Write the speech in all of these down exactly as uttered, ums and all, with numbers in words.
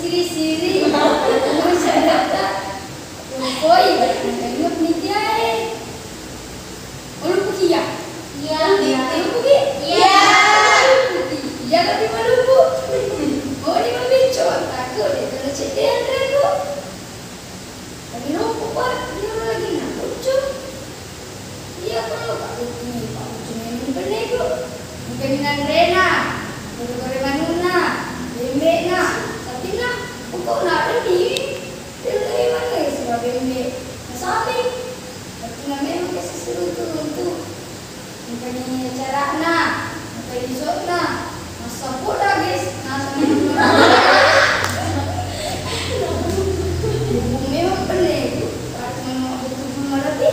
Siri-siri, musa data, koi, tengok media e. Maluppuki iya? Iya. Iya. Maluppuki? Iya. Maluppuki. Iya, tapi maluppu. Oh, ini mabicco, takut dia kena cedde anreku. Tadi lompo, Pak, dia lagi nak lucu. Iya, kalau Pak Lucu ini, Pak Lucu ini peneku. Mungkin nanrena, goreng-goreng manuna, bembe'na, tapi nah, pokoknya ada di Dulu maneng sura bembe, masami. Bettina memang ke sisi runtu-runtu. Engkani acara'na, engkani iso'na, massappo dah, guys. Naseng memang penne, Bu. Harus memang betul-betul marapi.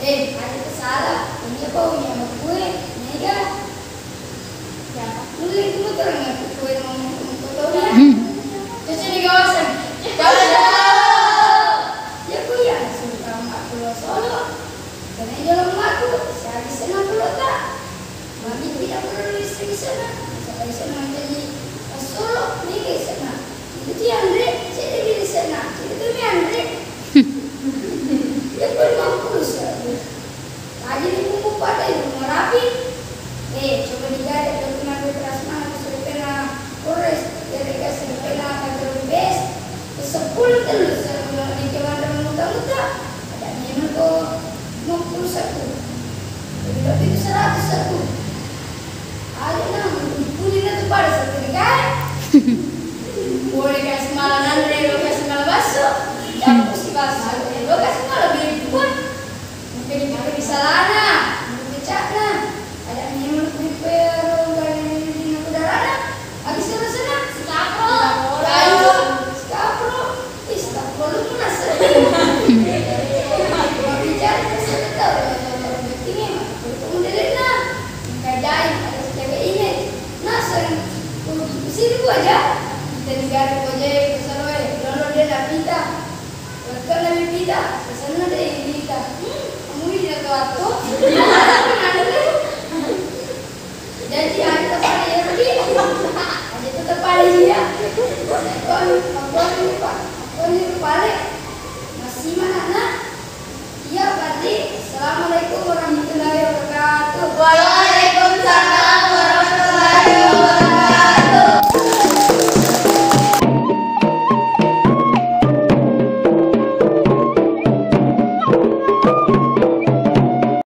Eh, ada salah. Ini apa punya kue? Ini ya. Nulle ku motoreng aku kue mau foto ya. Hmm. Cucu di kawasan. Cocok. Ya ku ya, sudah aku lo solo. Karena jalan aku, saya di sana pulau tak. Mami tidak perlu istri di sana. Saya di sana jadi solo, ini di sana. Itu dia Andre, saya di sana. Itu dia Andre. Ya ku lima puluh sih. Aja ni pupuk pada ibu marapi. Eh, coba digare, tapi madu keras mana, keserepena Polres, dari keserepena kantor B P S. Sepuluh tellu, saya bilang di kewan dan muta-muta. Ada memang kok mau kurus aku. Jadi lebih itu seratus aku. Ayo nah, puli na tu pada satu negara. Boleh kasih malam nanre, lo kasih malam baso. Jangan mesti baso, lo kasih malam beri pun. Mungkin itu risalana, mungkin pecakna. Ada minum kulit pero, kalau ini di aku darana. Habis sana sana. Skapro. Ayo, skapro. Ih, skapro lu pun rasa. Bicara sebentar, orang tua orang penting ya, itu modelnya. Kajai, ada sejaga ini. Nah, sering. Sini gua aja. Kita negara gua aja, kesana, eh. Lolo dia nak pinta. Waktu lebih pinta, kesana deh.